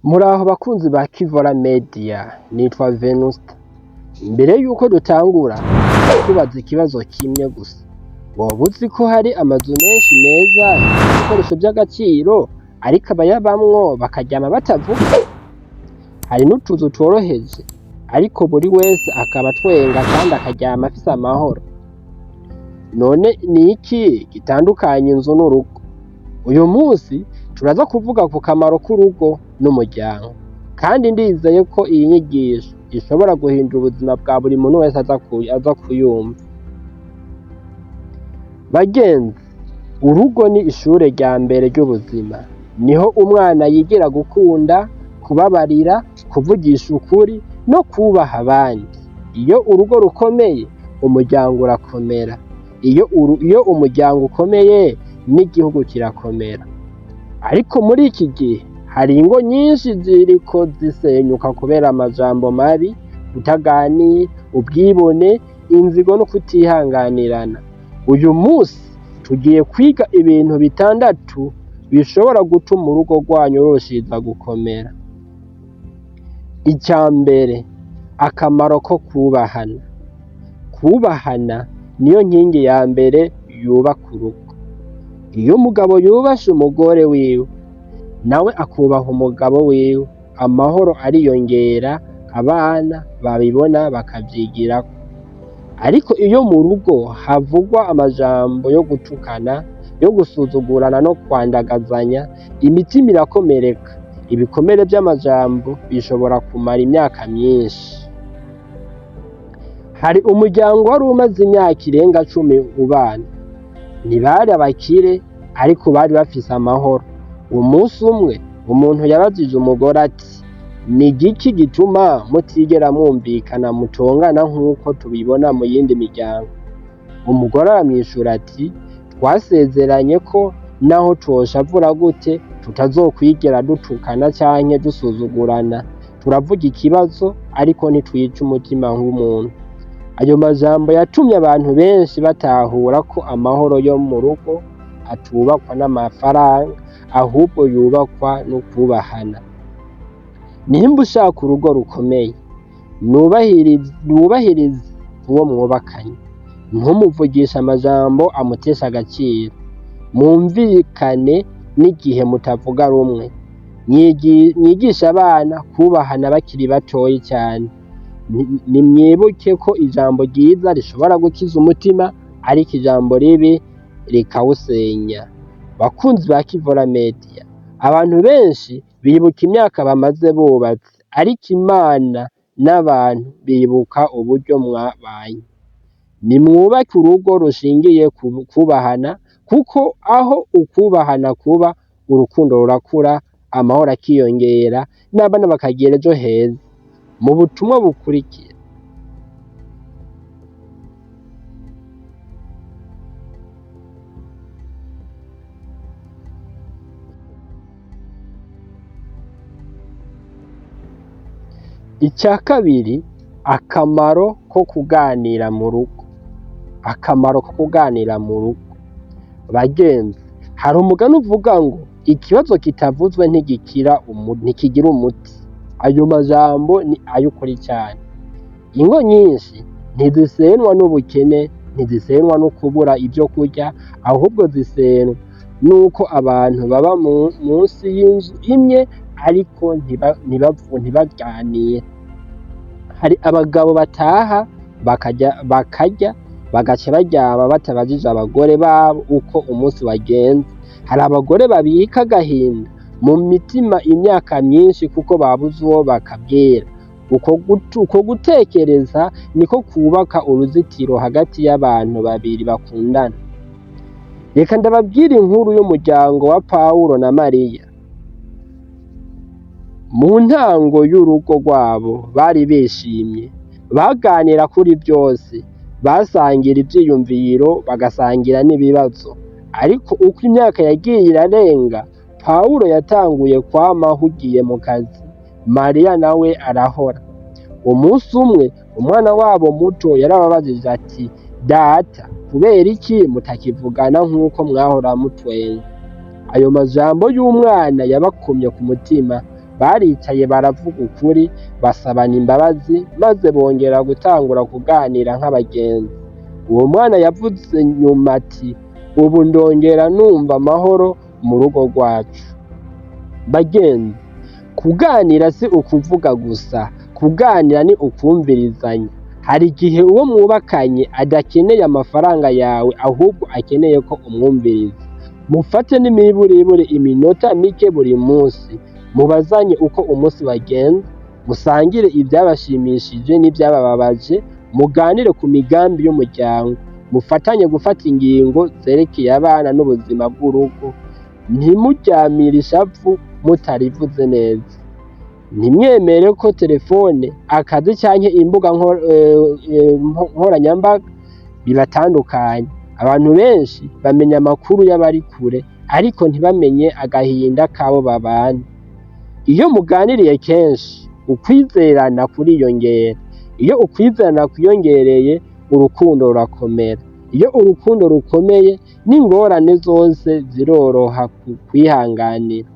Muraho bakunzi ba Kivora Media, nitwa Venusta. Mbere yuko dutangura, tubaza ikibazo kimwe gusa. Woba uzi ko hari amazu menshi meza y'ibikoresho by'agaciro, ariko abayabamwo bakaryama batavuga? Hari n'utuzu tworoheje, ariko buri wese akaba atwenga kandi akaryama afise amahoro. None ni iki gitandukanya inzu n'urugo? Uyu munsi turaza kuvuga ku kamaro k'urugo n'umuryango, kandi ndizeye ko iyi nyigisho ishobora guhindura ubuzima bwa buri muntu wese aza kuyumva. Bagenzi, urugo ni ishure rya mbere ry'ubuzima. Niho umwana yigira gukunda, kubabarira, kuvugisha ukuri no kubaha abandi. Iyo urugo rukomeye, umuryango urakomera. Iyo umuryango ukomeye, n'igihugu kirakomera. Ariko muri iki gihe hari ingo nyinshi ziriko zisenyuka kubera amajambo mabi, kutaganira, ubwibone, inzigo no kutihanganirana. Uyu munsi tugiye kwiga ibintu bitandatu bishobora gutuma urugo rwanyu rurushiriza gukomera. Icya mbere, akamaro ko kubahana. Kubahana niyo nkingi ya mbere yubaka urugo. Iyo umugabo yubashe umugore wiwe, nawe akubaha umugabo wiwe, amahoro ariyongera, abana babibona bakavyigirako. Ariko iyo mu rugo havugwa amajambo yo gutukana, yo gusuzugurana no kwandagazanya, imitima irakomereka. Ibikomere vy'amajambo bishobora kumara imyaka myinshi. Hari umuryango wari umaze imyaka irenga 10 ubana. Ntibari abakire, ariko bari bafise amahoro. Umunsi umwe, umuntu yabajije umugore ati: "Ni igiki gituma mutigera mwumvikana mutongana nk'uko tubibona mu yindi miryango?" Umugore aramwishura ati: "Twasezeranye ko naho twoshavura gute tutazokwigera dutukana canke dusuzugurana. Turavuga ikibazo, ariko ntitwica umutima w'umuntu." Ayo majambo yatumye abantu benshi batahura ko amahoro yo mu rugo atubakwa n'amafaranga, ahubwo yubakwa no kubahana. Nimba ushaka urugo rukomeye, nubahirize uwo mwubakanye. Ntumuvugishe amajambo amutesha agaciro. Mwumvikane n'igihe mutavuga rumwe. Mwigishe abana kubahana bakiri batoyi cyane. Nimwibuke ko ijambo ryiza rishobora gukiza umutima, ariko ijambo ribi rikawusenya. Bakunzi ba Kivora Media, abantu benshi bibuka imyaka bamaze bubatse, ariko Imana n'abantu bibuka uburyo mwabanye. Nimwubake urugo rushingiye ku kubahana, kuko aho ukubahana kuba, urukundo rurakura, amahoro akiyongera, n'abana bakagira ejo heza. Mu butumwa bukurikira, icya kabiri, akamaro ko kuganira mu rugo. Akamaro ko kuganira mu rugo. Bagenzi, hari umugani uvuga ngo ikibazo kitavuzwe ntigikira ntikigira umuti. Ayo majambo ni ay'ukuri cyane. Ingo nyinshi ntizisenwa n'ubukene, ntizisenwa no kubura ibyo kurya, ahubwo zisenwa nuko abantu baba munsi y'inzu imwe ariko ntibaganire. Hari abagabo bataha bakarya bagaca baryama batabajije abagore babo uko umunsi wagenze. Hari abagore babika agahinda mu mitima imyaka myinshi kuko babuze uwo bakabwira. Uko gutekereza niko kubaka uruzitiro hagati y'abantu babiri bakundana. Reka ndababwire inkuru y'umuryango wa Pawulo na Mariya. Mu ntango y'urugo rwabo bari bishimye, baganira kuri byose, basangira ivyiyumviro, bagasangira n'ibibazo. Ariko uko imyaka yagiye irarenga, Pawulo yatanguye kwama ahugiye mu kazi, Mariya nawe arahora. Umunsi umwe, umwana wabo muto yarababajije ati: "Data, kubera iki mutakivugana nk'uko mwahora mutwenga?" Ayo majambo y'umwana yabakomye ku mutima. Baricaye baravuga ukuri, basabana imbabazi, maze bongera gutangura kuganira nk'abagenzi. Uwo mwana yavuze nyuma ati: "Ubu ndongera numva amahoro mu rugo rwacu." Bagenzi, kuganira si ukuvuga gusa, kuganira ni ukumvirizanya. Hari igihe uwo mwubakanye adakeneye amafaranga yawe, ahubwo akeneye ko umwumviriza. Mufate n'imiburiburi iminota mike buri munsi, mubazanye uko umunsi wagenze, musangire ivyabashimishije n'ivyabababaje, muganire ku migambi y'umuryango, mufatanye gufata ingingo zerekeye abana n'ubuzima bw'urugo. Ntimuryamire ishavu mutarivuze neza. Ntimwemere ko telefone, akazi canke imbuga nkoranyambaga bibatandukanya. Abantu benshi bamenya amakuru y'abari kure, ariko ntibamenye agahinda k'abo babana. Iyo muganiriye kenshi, ukwizerana kuriyongera. Iyo ukwizerana kwiyongereye, urukundo rurakomera. Iyo urukundo rukomeye, n'ingorane zose ziroroha kwihanganira.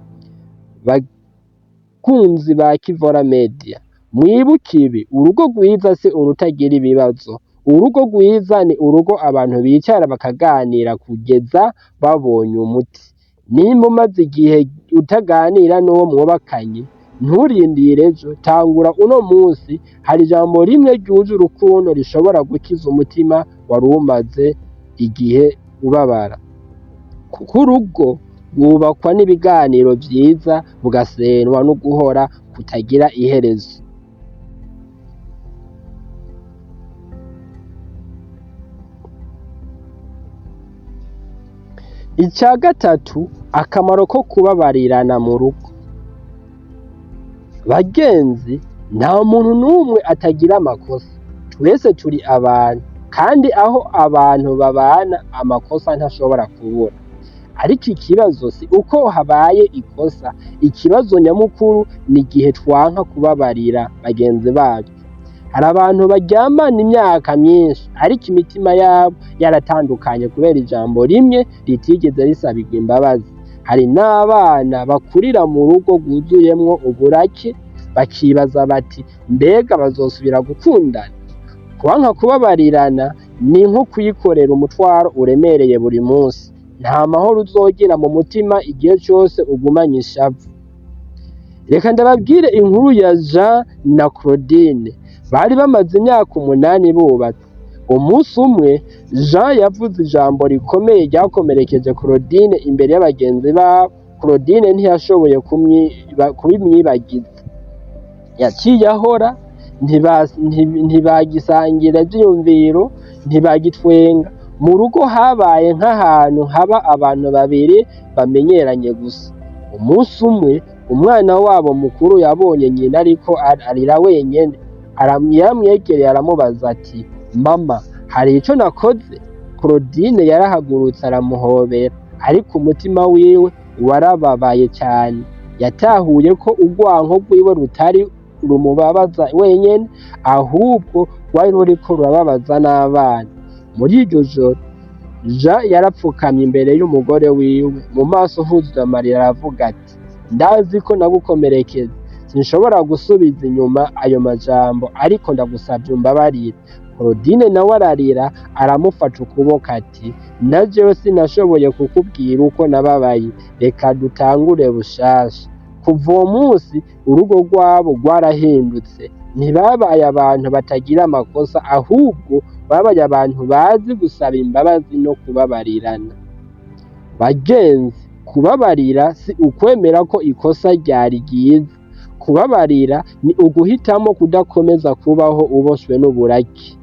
Bakunzi ba Kivora Media, mwibuke ibi: urugo rwiza si urutagira ibibazo. Urugo rwiza ni urugo abantu bicara bakaganira kugeza babonye umuti. Nimba umaze igihe utaganira n'uwo mwubakanye, nturindire ejo, tangura uno munsi. Hari ijambo rimwe ryuje urukundo rishobora gukiza umutima wari umaze igihe ubabara. Kuko urugo rwubakwa n'ibiganiro vyiza, bugasenwa no guhora kutagira iherezo. Ica gatatu, akamaro ko kubabarirana mu rugo. Bagenzi, nta muntu n'umwe atagira amakosa. Twese turi abantu, kandi aho abantu babana amakosa ntashobora kubura. Ariko ikibazo si uko habaye ikosa, ikibazo nyamukuru ni igihe twanka kubabarira bagenzi bacu. Hari abantu baryamana imyaka myinshi, ariko imitima yabo yaratandukanye kubera ijambo rimwe ritigeze risabirwa imbabazi. Hari n'abana bakurira mu rugo rwuzuyemwo uburake, bakibaza bati: "Mbega bazosubira gukundana?" Kwanka kubabarirana ni nko kwikorera umutwaro uremereye buri munsi. Nta mahoro uzogira mu mutima igihe cose ugumanye ishavu. Reka ndababwire inkuru ya Jean na Claudine. Bari bamaze imyaka 8 bubatse. Umunsi umwe, Jean yavuze ijambo rikomeye ryakomerekeje Claudine imbere y'abagenzi babo. Claudine ntiyashoboye kubimwibagiza. Yaciye ahora, ntibagisangira ivyiyumviro, ntibagitwenga. Mu rugo habaye nk'ahantu haba abantu babiri bamenyeranye gusa. Umunsi umwe, umwana wabo mukuru yabonye nyina ariko arira wenyene. Yaramwegereye aramubaza ati: "Mama, hari ico nakoze?" Claudine yarahagurutse aramuhobera, ariko umutima wiwe warababaye cane. Yatahuye ko urwanko rwiwe rutari rumubabaza wenyene, ahubwo rwari ruriko rurababaza n'abana. Muri iryo joro, Jean yarapfukamye imbere y'umugore wiwe, mu maso huzuye amarira, aravuga ati: "Ndazi ko nagukomerekeje, sinshobora gusubiza inyuma ayo majambo, ariko ndagusavye umbabarire." Claudine nawe ararira, aramufata ukuboko ati: "Na jewe sinashoboye kukubwira uko nababaye, reka dutangure bushasha." Kuva uwo munsi urugo rwabo rwarahindutse. Ntibabaye abantu batagira amakosa, ahubwo babaye abantu bazi gusaba imbabazi no kubabarirana. Bagenzi, kubabarira si ukwemera ko ikosa ryari ryiza. Kubabarira ni uguhitamo kudakomeza kubaho uboshwe n'uburake.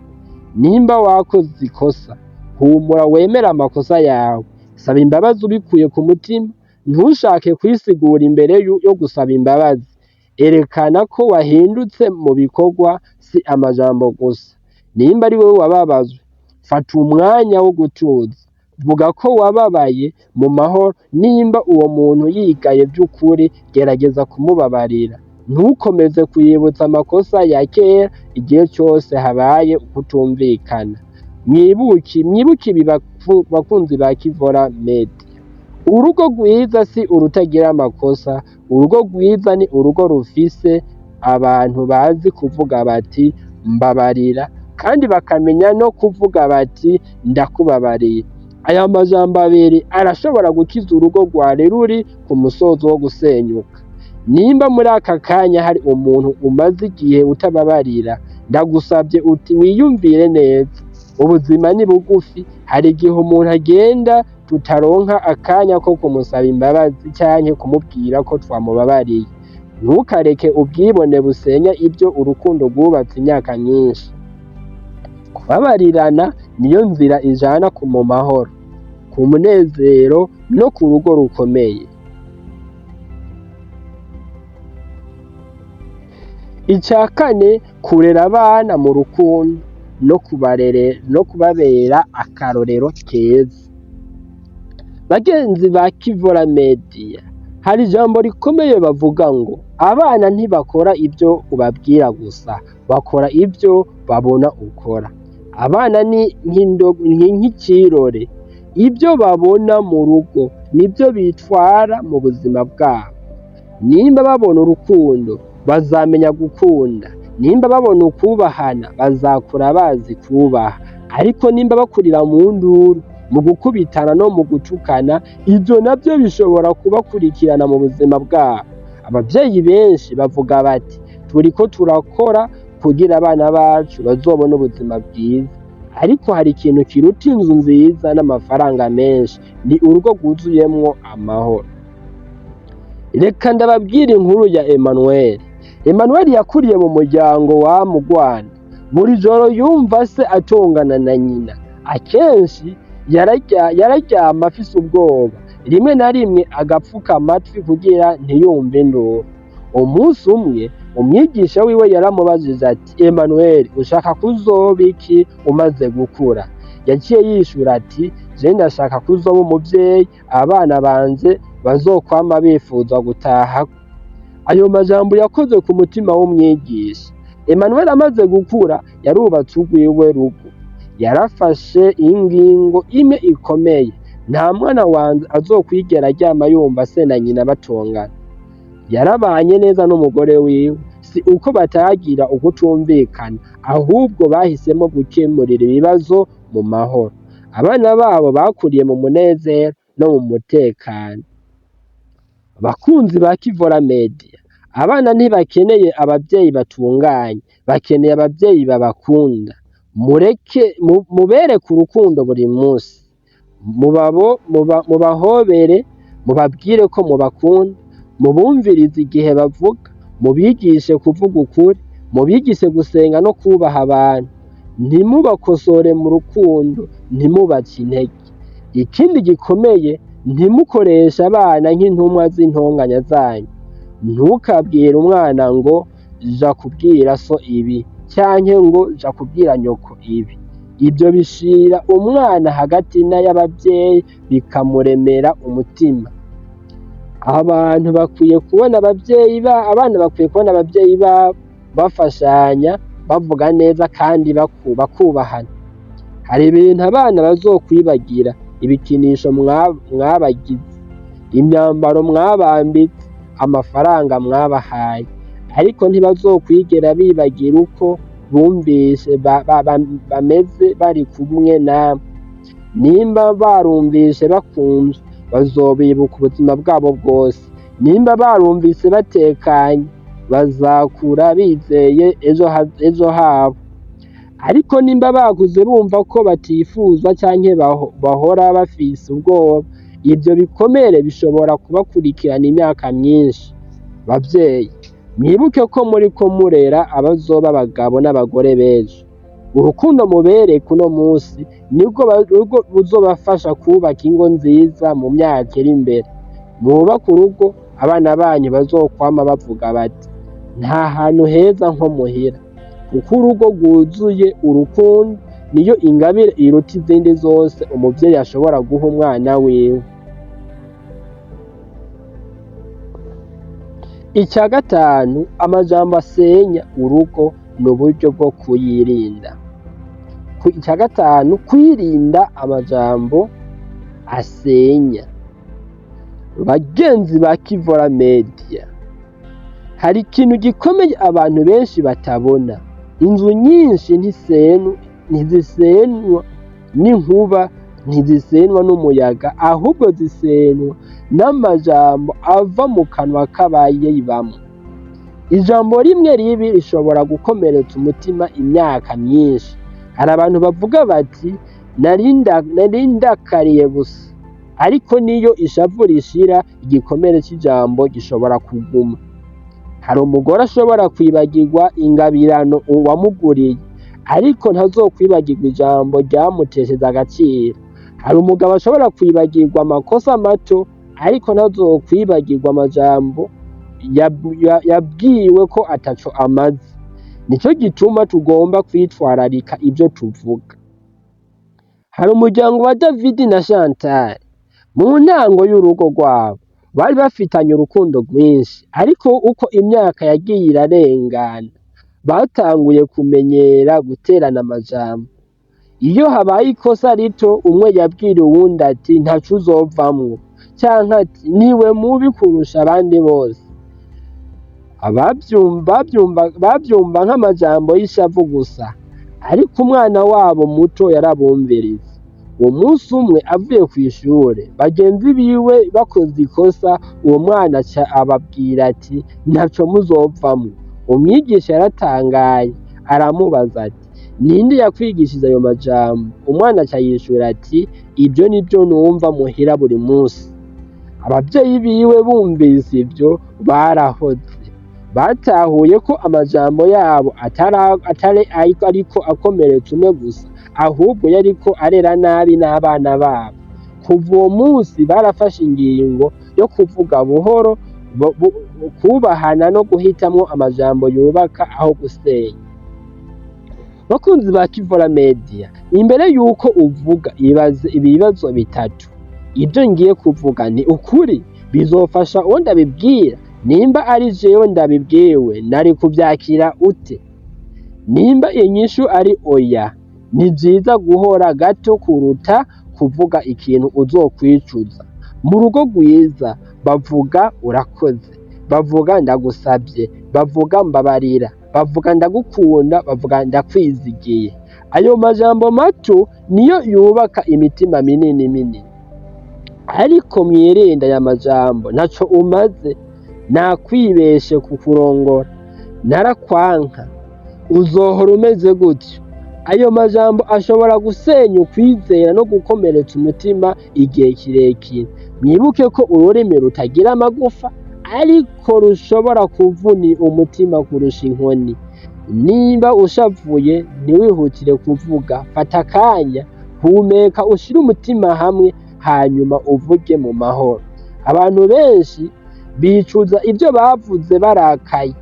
Nimba wakoze ikosa, humura wemere amakosa yawe, saba imbabazi ubikuye ku mutima, ntushake kwisigura imbere yo gusaba imbabazi. Erekana ko wahindutse mu bikorwa, si amajambo gusa. Nimba ari wewe wababazwe, fata umwanya wo gutuza, vuga ko wababaye mu mahoro. Nimba uwo muntu yigaye vy'ukuri, gerageza kumubabarira. Ntukomeze kwibutsa amakosa ya kera igihe cose habaye ukutumvikana. Mwibuke ibi, bakunzi ba Kivora Media. Urugo rwiza si urutagira amakosa, urugo rwiza ni urugo rufise abantu bazi kuvuga bati mbabarira, kandi bakamenya no kuvuga bati ndakubabariye. Aya majambo abiri arashobora gukiza urugo rwari ruri ku musozo wo gusenyuka. Nimba muri aka kanya hari umuntu umaze igihe utababarira, ndagusabye uti wiyumvire neza. Ubuzima ni bugufi, hari igihe umuntu agenda tutaronka akanya ko kumusaba imbabazi canke kumubwira ko twamubabariye. Ntukareke ubwibone busenya ibyo urukundo rwubatse imyaka myinshi. Kubabarirana niyo nzira ijana mu mahoro, ku munezero no ku rugo rukomeye. Ica kane, kurera abana mu rukundo no kubabera akarorero keza. Bagenzi ba Kivora Media, hari ijambo rikomeye bavuga ngo abana ntibakora ibyo ubabwira gusa, bakora ibyo babona ukora. Abana ni nk'ikirore, ibyo babona mu rugo nibyo bitwara mu buzima bwabo. Nimba babona urukundo, bazamenya gukunda. Nimba babona ukubahana, bazakura bazi kubaha. Ariko nimba bakurira mu nduru, mu gukubitana no mu gutukana, ibyo nabyo bishobora kubakurikirana mu buzima bwabo. Abavyeyi benshi bavuga bati turiko turakora kugira abana bacu bazobone ubuzima bwiza. Ariko hari ikintu kiruta inzu nziza n'amafaranga menshi, ni urugo rwuzuyemwo amahoro. Reka ndababwire inkuru ya Emmanuel. Emmanuel yakuriye mu muryango wa Mugwana. Buri joro yumva se atongana na nyina. Akenshi yararyama afise ubwoba, rimwe na rimwe agapfuka amatwi kugira ntiyumve induru. Umunsi umwe umwigisha wiwe yaramubajije ati Emmanuel, ushaka kuzoba iki umaze gukura? Yaciye yishura ati je ndashaka kuzoba umuvyeyi abana banje bazokwama bifuza gutaha. Ayo majambo yakoze ku mutima w'umwigisha. Emmanuel amaze gukura yarubatse urwiwe rugo. Yarafashe ingingo imwe ikomeye: nta mwana wanje azokwigera aryama yumva se na nyina batongana. Yarabanye neza n'umugore wiwe, si uko batagira ukutumvikana, ahubwo bahisemo gukemurira ibibazo mu mahoro. Abana babo bakuriye mu munezero no mu mutekano. Bakunzi ba Kivora Media, abana ntibakeneye abavyeyi batunganye, bakeneye abavyeyi babakunda. Mureke mubereke urukundo buri munsi, mubahobere, mubabwire ko mubakunda, mubumvirize igihe bavuga, mubigishe kuvuga ukuri, mubigishe gusenga no kubaha abantu. Ntimubakosore mu rukundo, ntimubace intege. Ikindi gikomeye, ntimukoreshe abana nk'intumwa z'intonganya zanyu. Ntukabwire umwana ngo ja kubwira so ibi, canke ngo ja kubwira nyoko ibi. Ibyo bishira umwana hagati y'abavyeyi bikamuremera umutima. Abantu bakwiye kubona abavyeyi abana bakwiye kubona abavyeyi babo bafashanya, bavuga neza kandi bakubahana. Hari ibintu abana bazokwibagira: ibikinisho mwabagize, imyambaro mwabambitse, amafaranga mwabahaye. Ariko ntibazokwigera bibagira uko bumvise bameze bari kumwe namwe. Nimba barumvise bakunzwe, bazobibuka ubuzima bwabo bwose. Nimba barumvise batekanye, bazakura bizeye ejo habo. Ariko nimba bakuze bumva ko batifuzwa canke bahora bafise ubwoba, ivyo bikomere bishobora kubakurikirana imyaka myinshi. Bavyeyi, mwibuke ko muriko murera abazoba abagabo n'abagore b'ejo. Urukundo mubereka uno munsi nibwo ruzobafasha kubaka ingo nziza mu myaka iri imbere. Mwubake urugo abana banyu bazokwama bavuga bati nta hantu heza nko muhira, kuko urugo rwuzuye urukundo niyo ingabire iruta izindi zose umuvyeyi ashobora guha umwana wiwe. Ica gatanu, amajambo asenya urugo n'uburyo bwo kuyirinda. Ica gatanu, kwirinda amajambo asenya. Bagenzi ba Kivora Media, hari ikintu gikomeye abantu benshi batabona. Inzu nyinshi ntizisenwa n'inkuba, ntizisenwa n'umuyaga, ahubwo zisenwa n'amajambo ava mu kanwa k'abayibamwo. Ijambo rimwe ribi rishobora gukomeretsa umutima imyaka myinshi. Hari abantu bavuga bati nari ndakariye gusa, ariko niyo ishavu rishira, igikomere c'ijambo gishobora kuguma. Hari umugore ashobora kwibagirwa ingabirano uwamuguriye, ariko ntazokwibagirwa ijambo ryamutesheje agaciro. Hari umugabo ashobora kwibagirwa amakosa mato, ariko ntazokwibagirwa amajambo yabwiwe ko ataco amaze. Nico gituma tugomba kwitwararika ivyo tuvuga. Hari umuryango wa David na Chantal. Mu ntango y'urugo rwabo bari bafitanye urukundo rwinshi, ariko uko imyaka yagiye irarengana, batanguye kumenyera guterana amajambo. Iyo habaye ikosa rito, umwe yabwira uwundi ati ntaco uzovamwo, canke ati niwe mubi kurusha abandi bose. Bavyumva nk'amajambo y'ishavu gusa, ariko umwana wabo muto yarabumviriza. Umunsi umwe avuye kw'ishure, bagenzi biwe bakoze ikosa, uwo mwana aca ababwira ati ntaco muzovamwo. Umwigisha yaratangaye, aramubaza ati ninde yakwigishije ayo majambo? Umwana aca yishura ati ibyo nibyo numva muhira buri munsi. Abavyeyi biwe bumvise ivyo barahoze. Batahuye ko amajambo yabo atari ariko akomeretsa umwe gusa, ahubwo yariko arera nabi n'abana babo. Kuva uwo munsi barafashe ingingo yo kuvuga buhoro, kubahana no guhitamwo amajambo yubaka aho gusenya. Bakunzi ba Kivora Media, imbere yuko uvuga ibaze ibibazo bitatu. Ibyo ngiye kuvuga ni ukuri, bizofasha uwo ndabibwira? Nimba ari jewe ndabibwiwe, nari kuvyakira ute? Nimba inyishu ari oya, ni vyiza guhora gato kuruta kuvuga ikintu uzokwicuza. Mu rugo rwiza bavuga urakoze, bavuga ndagusavye, bavuga mbabarira, bavuga ndagukunda, bavuga ndakwizigiye. Ayo majambo mato niyo yubaka imitima minini minini. Ariko mwirinde aya majambo, ntaco umaze, nakwibeshe kukurongora, narakwanka, uzohora umeze gutyo. Ayo majambo ashobora gusenya ukwizera no gukomeretsa umutima igihe kirekire. Mwibuke ko ururimi rutagira amagufa, ariko rushobora kuvuna umutima kurusha inkoni. Nimba ushavuye, ntiwihutire kuvuga, fata akanya, humeka, ushire umutima hamwe, hanyuma uvuge mu mahoro. Abantu benshi bicuza ibyo bavuze barakaye,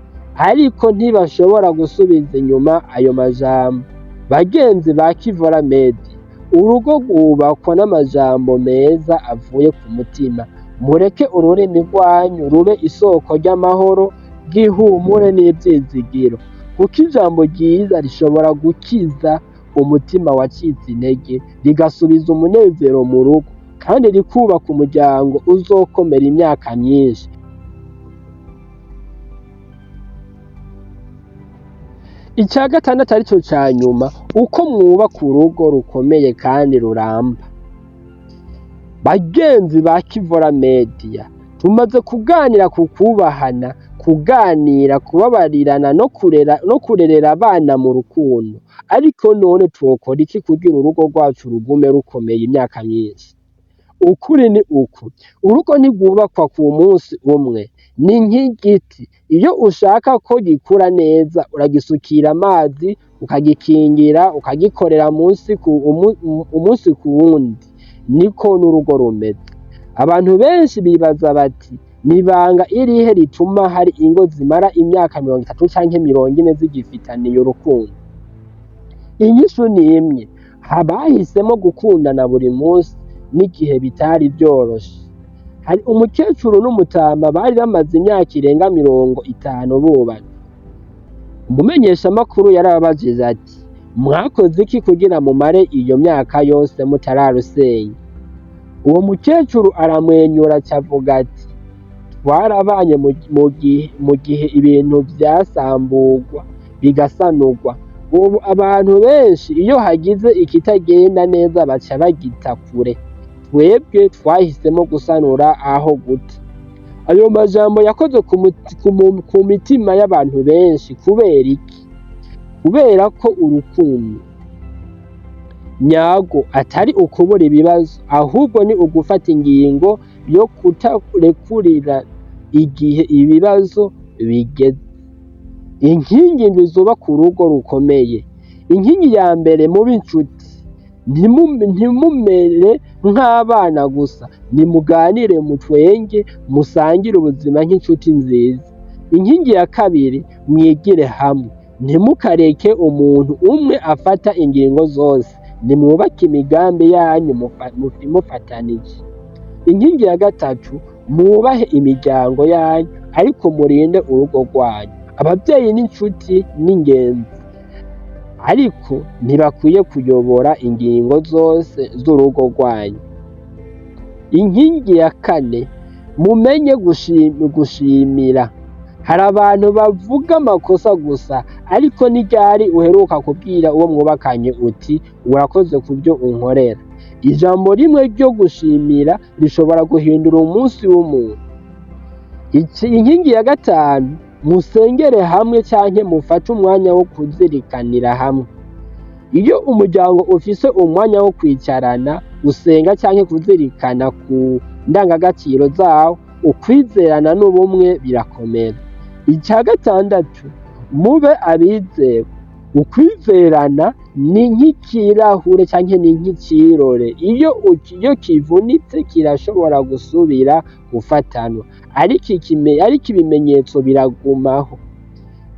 ariko ntibashobora gusubiza inyuma ayo majambo. Bagenzi ba Kivora Media, urugo rwubakwa n'amajambo meza avuye ku mutima. Mureke ururimi rwanyu rube isoko ry'amahoro, ry'ihumure n'ivyizigiro, kuko ijambo ryiza rishobora gukiza umutima wacitse intege, rigasubiza umunezero mu rugo, kandi rikubaka umuryango uzokomera imyaka myinshi. Ica gatandatu arico ca nyuma, uko mwubaka urugo rukomeye kandi ruramba. Bagenzi ba Kivora Media, tumaze kuganira ku kubahana, kuganira, kubabarirana no kurerera abana mu rukundo. Ariko none twokora iki kugira urugo rwacu rugume rukomeye imyaka myinshi? Ukuri ni uku, urugo ntirwubakwa ku munsi umwe, ni nk'igiti. Iyo ushaka ko gikura neza, uragisukira amazi, ukagikingira, ukagikorera umunsi ku wundi. Niko n'urugo rumeze. Abantu benshi bibaza bati nibanga irihe rituma hari ingo zimara imyaka 30 canke 40 zigifitaniye urukundo? Inyishu ni imwe, abahisemo gukundana buri munsi n'igihe bitari vyoroshe. Hari umukecuru n'umutama bari bamaze imyaka irenga 50 bubatse. Umumenyeshamakuru yarababajije ati mwakoze iki kugira mumare iyo myaka yose mutararusenya? Uwo mukecuru aramwenyura aca avuga ati: "Twarabanye mu gihe ibintu vyasamburwa bigasanurwa. Ubu abantu benshi iyo hagize ikitagenda neza baca bagita kure. Twebwe twahisemo gusanura aho guta." Ayo majambo yakoze ku mitima y'abantu benshi. Kubera iki? Kubera ko urukundo nyarwo atari ukubura ibibazo, ahubwo ni ugufata ingingo yo kutarekurira igihe ibibazo bigeze. Inkingi ndwi zubaka urugo rukomeye. Inkingi ya mbere: mube inshuti. Ntimumere nk'abana gusa, nimuganire, mutwenge, musangire ubuzima nk'inshuti nziza. Inkingi ya kabiri: mwigire hamwe. Ntimukareke umuntu umwe afata ingingo zose, nimwubake imigambi yanyu mufatanije. Inkingi ya gatatu: mwubahe imiryango yanyu, ariko murinde urugo rwanyu. Ababyeyi n'inshuti ni ingenzi, ariko ntibakwiye kuyobora ingingo zose z'urugo rwanyu. Inkingi ya kane: mumenye gushimira. Hari abantu bavuga amakosa gusa, ariko ni ryari uheruka kubwira uwo mwubakanye uti: "Urakoze ku byo unkorera"? Ijambo rimwe ryo gushimira rishobora guhindura umunsi w'umuntu. Inkingi ya gatanu: musengere hamwe canke mufate umwanya wo kuzirikanira hamwe. Iyo umuryango ufise umwanya wo kwicarana, gusenga canke kuzirikana ku ndangagaciro zawo, ukwizerana n'ubumwe birakomera. Ica gatandatu: mube abizerwa. Ukwizerana ni nk'ikirahure canke ni nk'icirore: iyo kivunitse kirashobora gusubira gufatanwa, ariko ibimenyetso biragumaho.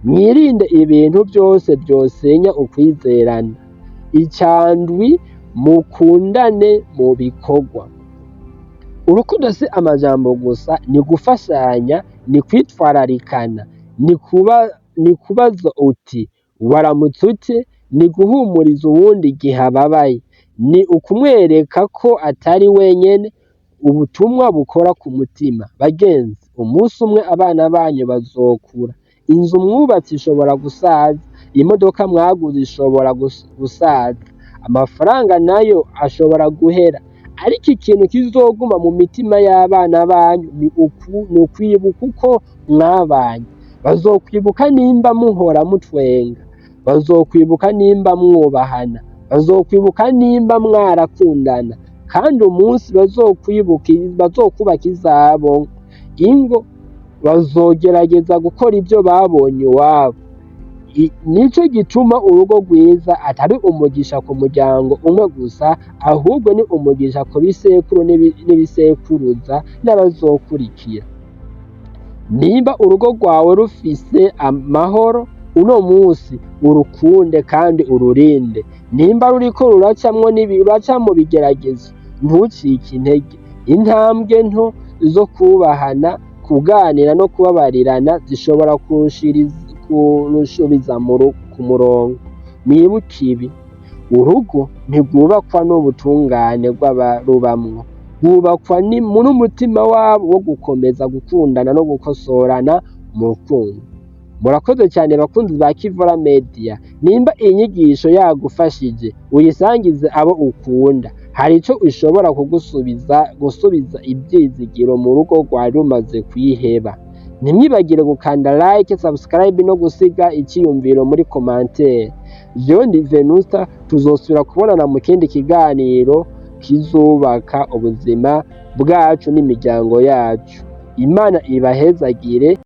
Mwirinde ibintu vyose vyosenya ukwizerana. Icandwi: mukundane mu bikorwa. Urukundo si amajambo gusa, ni gufashanya, ni kwitwararikana, ni kubaza uti: "Waramutse ute?", ni guhumuriza uwundi igihe ababaye, ni ukumwereka ko atari wenyene. Ubutumwa bukora ku mutima. Bagenzi, umunsi umwe abana banyu bazokura. Inzu mwubatse ishobora gusaza, imodoka mwaguze ishobora gusaza, amafaranga nayo ashobora guhera, ariko ikintu kizoguma mu mitima y'abana banyu ni ukwibuka uko mwabanye. Bazokwibuka nimba muhora mutwenga, bazokwibuka nimba mwubahana, bazokwibuka nimba mwarakundana. Kandi umunsi bazokwibuka, bazokubaka izabo ingo, bazogerageza gukora ibyo babonye iwabo. Nico gituma urugo rwiza atari umugisha ku muryango umwe gusa, ahubwo ni umugisha ku bisekuru n'ibisekuruza n'abazokurikira. Nimba urugo rwawe rufise amahoro uno munsi, urukunde kandi ururinde. Nimba ruriko ruracamwo ruraca mu bigeragezo, ntucike intege. Intambwe nto zo kubahana, kuganira no kubabarirana zishobora kurushubiza ku murongo. Mwibuke ibi: urugo ntirwubakwa n'ubutungane bw'abarubamwo, rwubakwa n'umutima wabo wo gukomeza gukundana no gukosorana mu rukundo. Murakoze cyane, bakunzi ba Kivora Media. Nimba iyi nyigisho yagufashije, uyisangize abo ukunda. Hari ico ishobora kugusubiza gusubiza ibyizigiro mu rugo rwari rumaze kwiheba. Ntimwibagire gukanda like, subscribe no gusiga icyiyumviro muri commentaire. Jewe ndi Venusta, tuzosubira kubonana mu kindi kiganiro kizubaka ubuzima bwacu n'imiryango yacu. Imana ibahezagire.